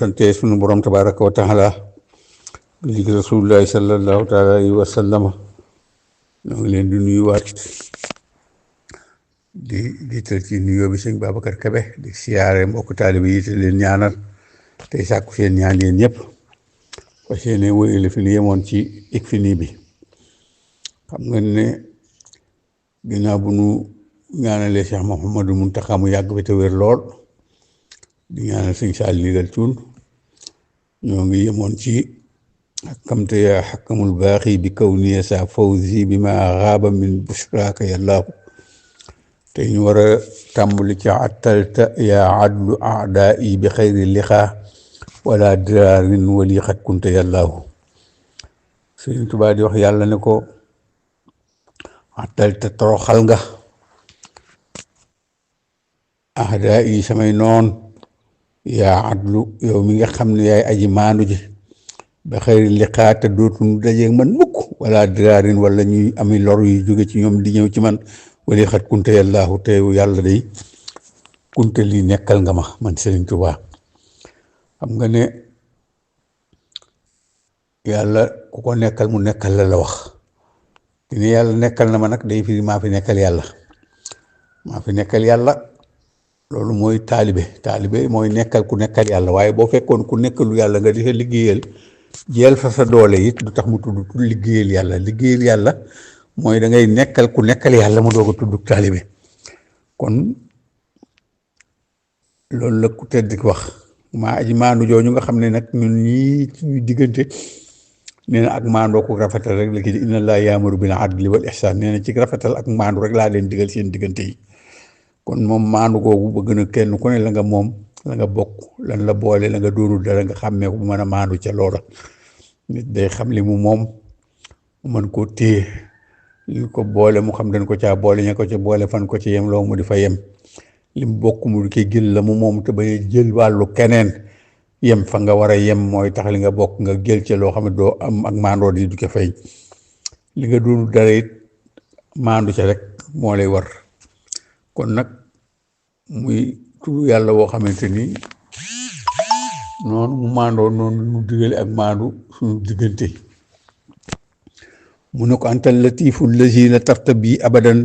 sante sunu borom tabaraka wa taala li rasulullahi sallallahu taala alayhi wa sallama ñoo ngi leen di nuyuwaat di jiital ci nuyoo bi sëñ Babacar Kebe di siyaare mbokk taalibe yi te leen ñaanal tey sàkku seen ñaan yéen ñëpp fas yéene wéyale fi ñu yemoon ci Icfini bi xam nga ne ginnaaw bu nu ñaanalee Cheikh Mouhamadou Mountakha mu yàgg fi te wér lool di ñaanal sëñ Saali Ndigal Cuun ñoo ngi yemoon ci xakkamte yaa xakkamul baaxi bi kaw niya sa fawzi bi ma xaaba min bushraka yàllaahu te ñu war a tàmbali ci attalta yaa adlu aadaa'i bi xayri liqaa wala diraarin wali xat kunte yàllaahu Sëriñ Tuubaa di wax yàlla ne ko attalta toroxal nga aadaa'i samay noon yaa adlu yow mi nga xam ne yaay aji maandu ji ba xëyri liqaa te dootuñu dajeeg man mukk wala diraarin wala ñuy ami lor yu jóge ci ñoom di ñëw ci man wali xat kunte yàllaahu te yàlla day kunte lii nekkal nga ma man Sëriñ Tuubaa xam nga ne yàlla ku ko nekkal mu nekkal la wax te ne yàlla nekkal na ma nag day firi maa fi nekkal yàlla loolu mooy taalibe mooy nekkal ku nekkal yàlla waaye boo fekkoon ku nekkalu yàlla nga di sa liggéeyal jeel fa sa doole it du tax mu tudd liggéeyal yàlla mooy da ngay nekkal ku nekkal yàlla mu doog a tudd taalibe kon loolu la ku tedd ki wax maa aji maandu jooju nga xam ne nag ñun ñii suñu diggante nee na ak maandoo ko rafetal rek la ki inna llaaha yaamuru bil adli wal ihsaan nee na ci rafetal ak maandu rek laa leen digal seen diggante yi kon moom maandu googu bëgg na kenn ku ne la nga moom la nga bokk lan la boole la nga doonul dara nga xàmmee ko bu mën a maandu ca loola nit day xam li mu moom mu mën koo téye li ko boole mu xam dañ ko caa boole ña ko ca boole fan ko ci yem loo mu di fa yem li mu bokk mu di koy jël la mu moom te ba jël wàllu keneen yem fa nga war a yem mooy tax li nga bokk nga jël ca loo xam ne doo am ak maandoo di du ko feeñ li nga doonul dara it maandu ca rek moo lay war kon nag muy turu yàlla woo xamante ni noonu mu maandoo noonu mu digale ak maandu suñu diggante mu ne ko antal latifu lazi la tafta bi abadan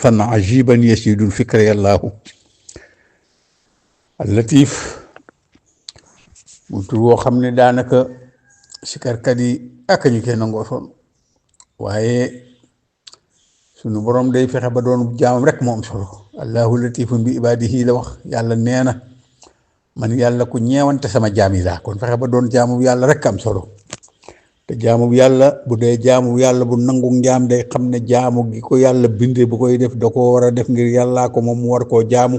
fan ajiban yasidul fikra yàllaahu al latif mu tur woo xam ne daanaka sikarkat yi ak ñu koy nangoo sonn waaye sunu borom day fexe ba doon jaamam rek moo am solo allahu latifun bi ibadihi la wax yàlla nee na man yàlla ku ñeewante sama jaam yi laa kon fexe ba doon jaamu yàlla rek am solo te jaamu yàlla bu dee jaamu yàlla bu nangu njaam day xam ne jaamu gi ko yàlla bindee bu koy def da ko war a def ngir yàllaa ko moom mu war koo jaamu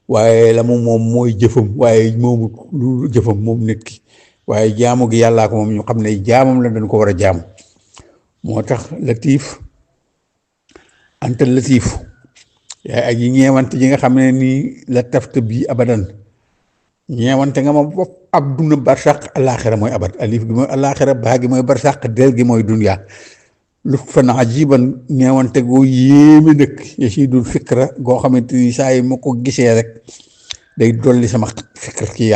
waaye la mu moom mooy jëfam waaye moomu lu jëfam moom nit ki waaye jaamu gi yàllaa ko moom ñu xam ne jaamam la dañ ko war a jaamu moo tax latif anta latif yaay aji ñeewante ji nga xam ne nii la tafta bii abadan ñeewante nga ma bopp adduna barsàq alaaxira mooy abad alif gi mooy alaaxira baa gi mooy barsàq del gi mooy dunya lu fan ajiban ñeewante goo yéeme nag yasidul fikra goo xamante ni saa yi ma ko gisee rek day dolli sama fikr ci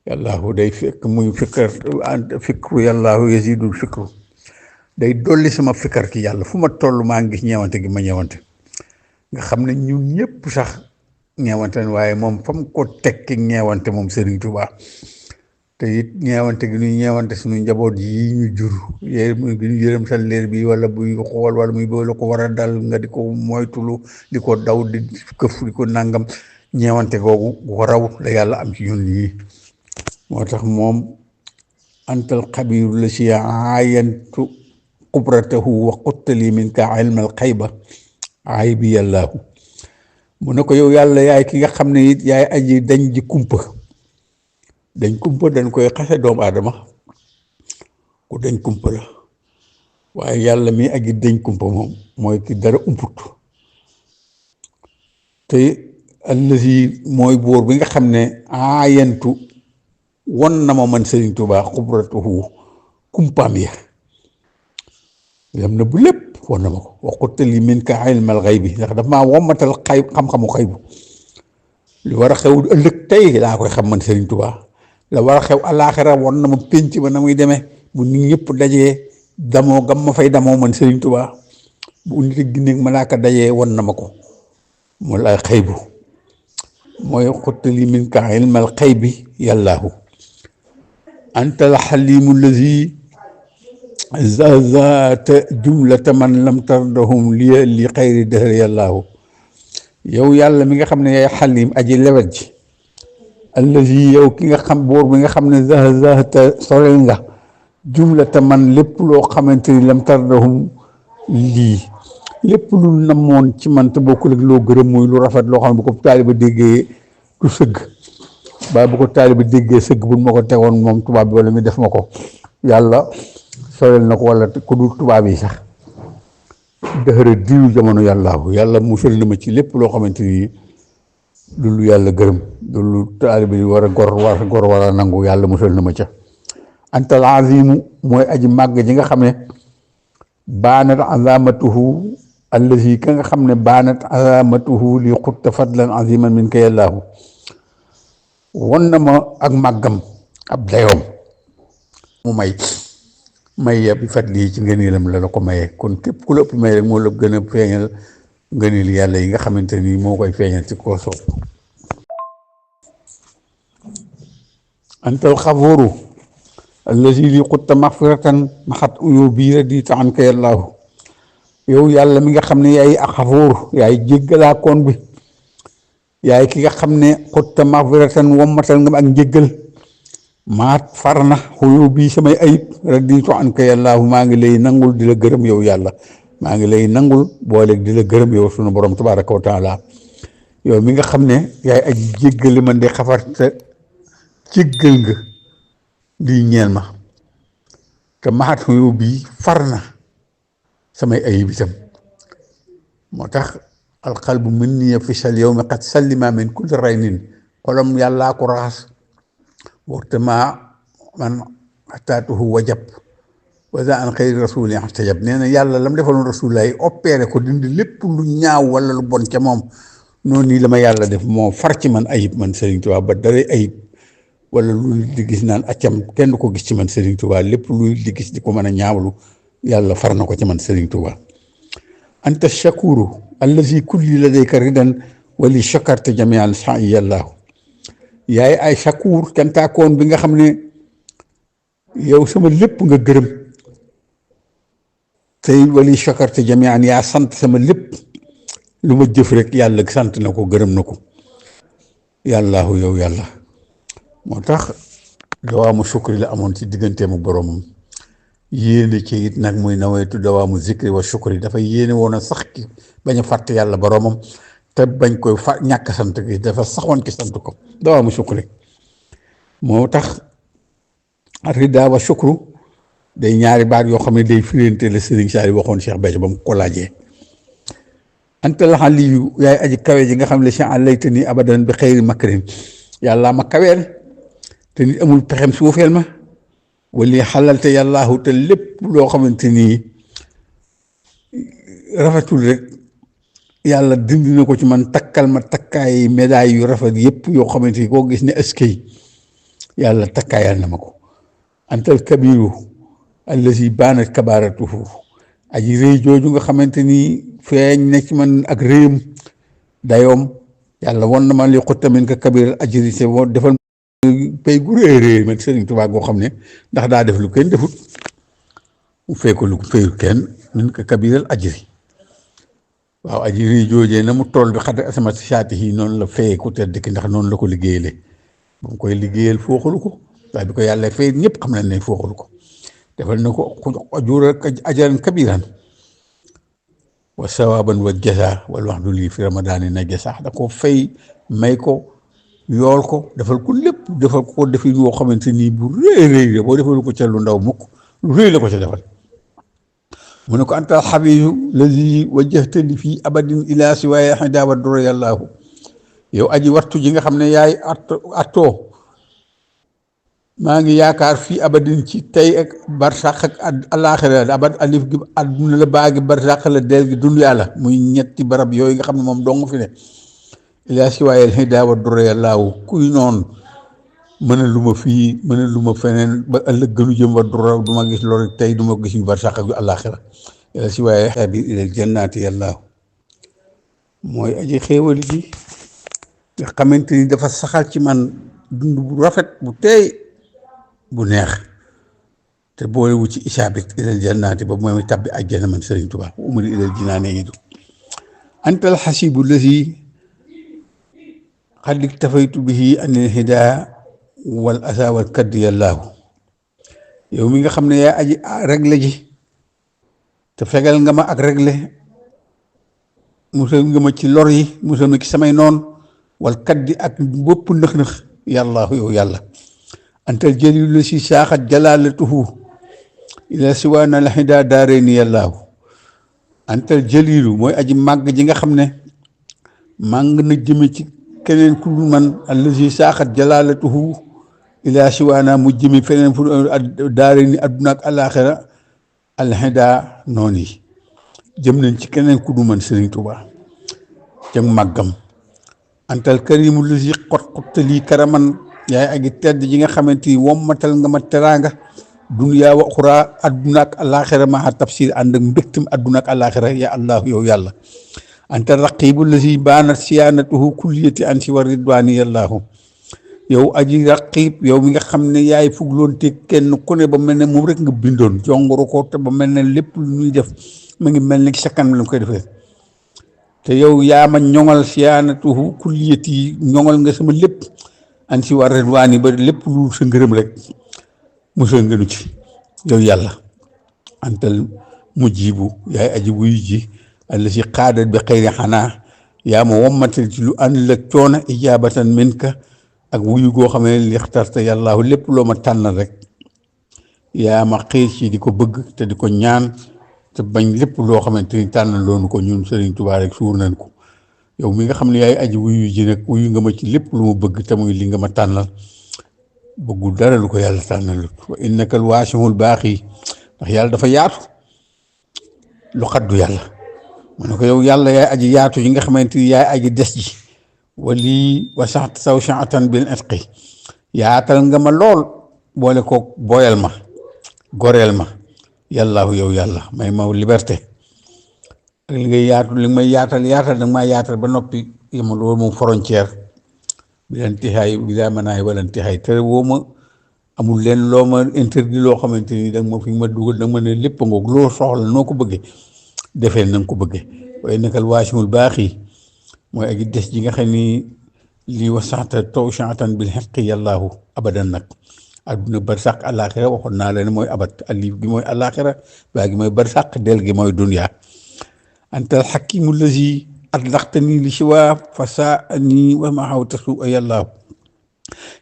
yàllaahu day fekk muy fikru yàllaahu yasidul fikru day dolli sama fikar ci yàlla fu ma toll maa ngi gis ñeewante gi ma ñeewante nga xam ne ñun ñëpp sax ñeewante waaye moom fa mu ko tekki ñeewante moom Sëriñ Tuubaa te it ñeewante gi ñuy ñeewante suñu njaboot yi ñu jur yéen gi ñu yërëm sa leer bi wala buy xool wala muy boo la ko war a dal nga di ko moytulu di ko daw di këf di ko nangam ñeewante googu ko raw la yàlla am ci ñun yi moo tax moom antal xabiru la si aayantu xubratahu wa quttali min ka ilmal xayba ay bi yàllaahu mu ne ko yow yàlla yaay ki nga xam ne it yaay aji dañ ji kumpa dañ koy xase doomu aadama ku dañ kumpa la waaye yàlla mi aji dañ kumpa moom mooy ki dara umput te allazi mooy buur bi nga xam ne aayantu won na ma man Sëriñ Tuubaa xubratahu kumpaam ya yam na bu lépp won na ma ko waxutali min ka ilmal xaybi ndax dafa maa wommatal xam-xamu xaybu li war a xew ëllëg tey laa koy xam man Sëriñ Tuubaa la war a xew àllaaxira won na ma pénc ba na muy demee bu nit ñëpp dajee damoo gam ma fay damoo man Serigne Touba bu nit ak ginneeg malaaka dajee won na ma ko mu lay xëy bu mooy xuttali min ka ilmal xëy bi yàllaahu anta al xalimu lazi zazata jumlata man lam tardahum li xayri dëhër yàllaahu yow yàlla mi nga xam ne yaay xalim aji lewet ji allazi yow ki nga xam boor bi nga xam ne zazata sorel nga jumlata man lépp loo xamante ni lam tardahum lii lépp lu namoon ci man te bokkul ak loo gërëm muy lu rafet loo xam ne bu ko taaliba déggee du sëgg ba bu ko taaliba déggee sëgg buñ ma ko tegoon moom tubaab bi wala mi def ma ko yàlla sorel na ko wala ku dul tubaab yi sax dëxëra diiru jamono yàlla musal na ma ci lépp loo xamante ni du lu yàlla gërëm du lu taaliba yi war a gor war a nangu yàlla musal na ma ca antal azimu mooy aji màgg ji nga xam ne baanat azamatuhu allazi ka nga xam ne baanat azamatuhu li xutta fadlan aziman min ka yàllaahu won na ma ak màggam ab dayoom mu may ya bi fat lii ci ngëneelam la ko mayee kon képp ku la ëpp may rek moo la gën a feeñal ngëneel yàlla yi nga xamante ni moo koy feeñal ci koo soob antal xafuuru allazi li xutta maxfiratan maxat uyoo bii radita an ka yàllaahu yow yàlla mi nga xam ne yaay xafuur yaay jéggalaakoon bi yaay ki nga xam ne xutta maxfiratan wommatal nga ak njéggal maat far na xuyoo bii samay ayib raditu an ka yàllaahu maa ngi lay nangul di la gërëm yow yàlla maa ngi lay nangul booleeg di la gërëm yow sunu borom tabaraka wa taala yow mi nga xam ne yaay aj jéggale man de xafar te jéggal nga lii ñeel ma te maat xuyoo bii far na samay ayib itam moo tax alqalbu minni fi sal yow mi qad sallima min kulli raynin xolam yàllaa ko raxas waxtama man xataatuhu wajab wasa an xëyri rasuli xtajab nee na yàlla lam defaloon rasulillah yi opéré ko dindi lépp lu ñaaw wala lu bon ca moom noonu nii la ma yàlla def moo far ci man ayib man Serigne Touba ba dara ayib wala lu di gis naan accam kenn du ko gis ci man Serigne Touba lépp luy di gis di ko mën a ñaawlu yàlla far na ko ci man Serigne Touba anta shakuru allazi kulli ladayka ridan wali shakarta jamial sa'i yàllaahu yaay ay shakur kantaakoon bi nga xam ne yow sama lépp nga gërëm tey wali shakarta jamian yaa sant sama lépp lu ma jëf rek yàlla sant na ko gërëm na ko yàllaahu yow yàlla moo tax dawaamu sukri la amoon ci digganteemu boromam yéene ci it nag muy nawaytu dawaamu zikri wa sukri dafa yéene woon a sax ki bañ a fàtte yàlla boromam te bañ koy ñàkk sant gi dafa saxoon ki sant ko dawaamu sukri moo tax rida wa sukru day ñaari baat yoo xam ne day firante la Serigne Sall waxoon Cheikh Béthio ba mu ko laajee anta la aliyu yaay aji kawe ji nga xam ne Cheikh alayta ni abadan bi xëyri makrin yàlla ma kaweel te nit amul pexem suufeel ma wali xalalte yàllaahu te lépp loo xamante ni rafetul rek yàlla dindi na ko ci man takkal ma takkaay médaille yu rafet yëpp yoo xamante ni koo gis ne eskay yàlla takkaayal na ma ko antal kabiru allazi baanat kabaaratuhu aji rëy jooju nga xamante ni feeñ na ci man ak réyam dayoom yàlla won na ma li xutta min ka kabir ajri se woo defal pay gu réy man Serigne Touba goo xam ne ndax daa def lu kenn defut mu fay ko lu fayul kenn min ka kabiral ajri waaw aji rëy joojee na mu tool bi xat asama saati yi noonu la fayee ku tedd ki ndax noonu la ko liggéeyale ba mu koy liggéeyal fooxalu ko waaye bi ko yàlla fay ñëpp xam nañ ne fooxalu ko defal na ko ajura ajaran kabiran wa sawaban wa jasa wala wax du lii fi ramadaani na jasa da ko fay may ko yool ko defal ko lépp defal ko defin woo xamante nii bu rëy boo defal ko ca lu ndaw mukk lu rëy la ko ca defal mu ne ko antal xabiyu lazi wajjahtani fii abadin ila siwaaya xida wa dura yàllaahu yow aji wattu ji nga xam ne yaay attoo maa ngi yaakaar fii abadin ci tey ak barsàq ak alaaxira abad alif gi adduna la baa gi barsàq la del gi dunyaa la muy ñetti barab yooyu nga xam ne moom dong fi ne ilaa si waayel xida wa dura yàllaahu kuy noonu mën a lu ma fii mën a lu ma feneen ba ëllëg gënu jëm wa dura du ma gis loolu tey du ma gis yu barsàq ak yu àllaaxira yàlla si waaye xeet yi ilal jannaati yàllaahu mooy aji xéewal ji nga xamante ni dafa saxal ci man dund bu rafet bu teey bu neex te boolewu ci isaabit ilal jannaati ba mooy tabbi àjjana man Sëriñ Tuubaa umari ilal jinaane yi du antal xasibu lazi xad iktafaytu bihi anil hidaa wal asa wal kadd yàllaahu yow mi nga xam ne yaa aji réglé ji te fegal nga ma ak réglé musal nga ma ci lor yi musal ma ci samay noon wal kaddi ak bopp nëx-nëx yàllaahu yow yàlla antal jëlilu la si saaxat jalaalatuhu ila siwaana la xidaa daareeni yàllaahu antal jëlilu mooy aji màgg ji nga xam ne màng na jëme ci keneen ku dul man allazi saaxat jalaalatuhu ila siwaana mu jëme feneen fu daareeni adduna ak alaaxira alxidaa noon yi jëm nañ ci keneen ku dul man Sëriñ Tuubaa jëm màggam antal karimu lazi xot xottali karaman yaay aji tedd ji nga xamante ni wommatal nga ma teraanga duniyaa wa uxraa adduna ak alaaxira maa tafsir ànd ak mbégtam adduna ak alaaxira ya allahu yow yàlla anta raqibu lazi baanat siyaanatuhu kulliyati an si wa ridwaani yàllaahu yow aji raqib yow mi nga xam ne yaay fugloon te kenn ku ne ba mel ne moom rek nga bindoon jongoro ko te ba mel ne lépp lu ñuy def mu ngi mel ne ci sa kanam la koy defee te yow yaa ma ñoŋal siyaanatuhu kulliyati ñoŋal nga sama lépp an si wa ridwaani ba lépp lu sa ngërëm rek mosoo ngënu ci yow yàlla antal mujibu yaay aji wuyu ji alla si xaadat bi xëyri xanaa yaa ma wommatal ci lu ànd la coona ijaabatan minka ak wuyu goo xam ne li xtarta yàllaahu lépp loo ma tànnal rek yaa ma xiir ci di ko bëgg te di ko ñaan te bañ lépp loo xamante ni tànnal loonu ko ñun Sëriñ Tuubaa rek suur nañ ko yow mi nga xam ne yaay aji wuyu ji nag wuyu nga ma ci lépp lu ma bëgg te muy li nga ma tànnal bëggul dara lu ko yàlla tànnal wa innaka al waasiul baaxi ndax yàlla dafa yaatu lu xaddu yàlla mu ne ko yow yàlla yaay aji yaatu yi nga xamante ni yaay aji des ji wali wasaxta saw saatan bil itqi yaatal nga ma lool boole ko booyal ma goreel ma yàllaahu yow yàlla may ma liberté ak li ngay yaatu li may yaatal danga maa yaatal ba noppi yema loolu moom frontière bi leen tixaay bi daa manaay wala tixaay te woo ma amul leen loo ma interdit loo xamante ni danga ma fi ma dugal danga ma ne lépp a ngoog loo soxla noo ko bëggee defee na nga ko bëggee waaye nakal waasimul baax yi mooy ak des ji nga xam ni lii wasaxta taw chantan bil xeqi yàllaahu abadan nag adduna barsàq àllaaxira waxoon naa leen mooy abat alif gi mooy àllaaxira baa gi mooy barsàq del gi mooy dunya antal xakimu lazi atlaxtani li si waa fa saa nii wa ma xaw tasu a yàllaahu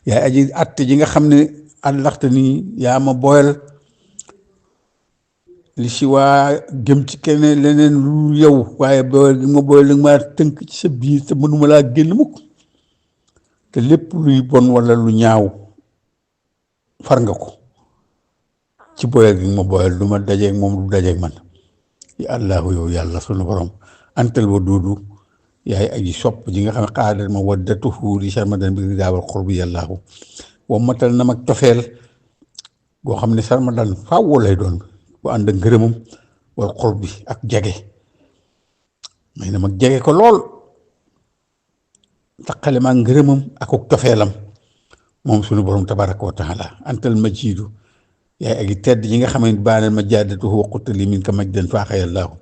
yaay aji atte ji nga xam ne atlaxtani yaa ma boyal li si waa jëm ci keneen leneen lu yow waaye boyal gi ma boyal danga maa tënk ci sa biir te mënuma laa génn mukk te lépp luy bon wala lu ñaaw far nga ko ci boyal gi ma boyal du ma dajeeg moom du dajeeg man ya allahu yow yàlla sunu borom antal wa duudu yaay aji sopp ji nga xam ne xaadal ma waddatuhu di sarmadan bi daawal xurbi yàllaahu wammatal na mag cofeel goo xam ne sarmadan faaw lay doon bu ànd ak ngërëmam wal xurbi ak jege may na mag jege ko lool taqale ma ngërëmam ak cofeelam moom sunu borom tabaraka wa taala antal majiidu yaay aji tedd yi nga xam ne baanal ma jaadatuhu waqutali min ka majdan faaxa yàllaahu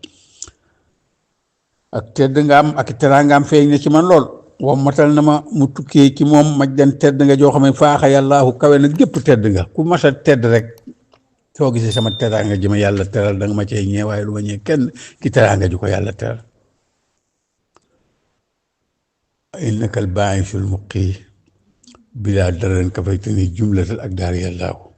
ak tedd nga am ak teraangaam feeñ na ci man lool wammatal na ma mu tukkee ci moom majdan tedd nga joo xam ne faaxa yàllaahu kawe na gépp tedd nga ku mas a tedd rek soo gisee sama teraanga ji ma yàlla teral danga ma cee ñee waaye lu ma ñee kenn ki teraanga ju ko yàlla teral innaka al baa'isul muqi bilaa daran kafaytani jumlatal ak daar yàllaahu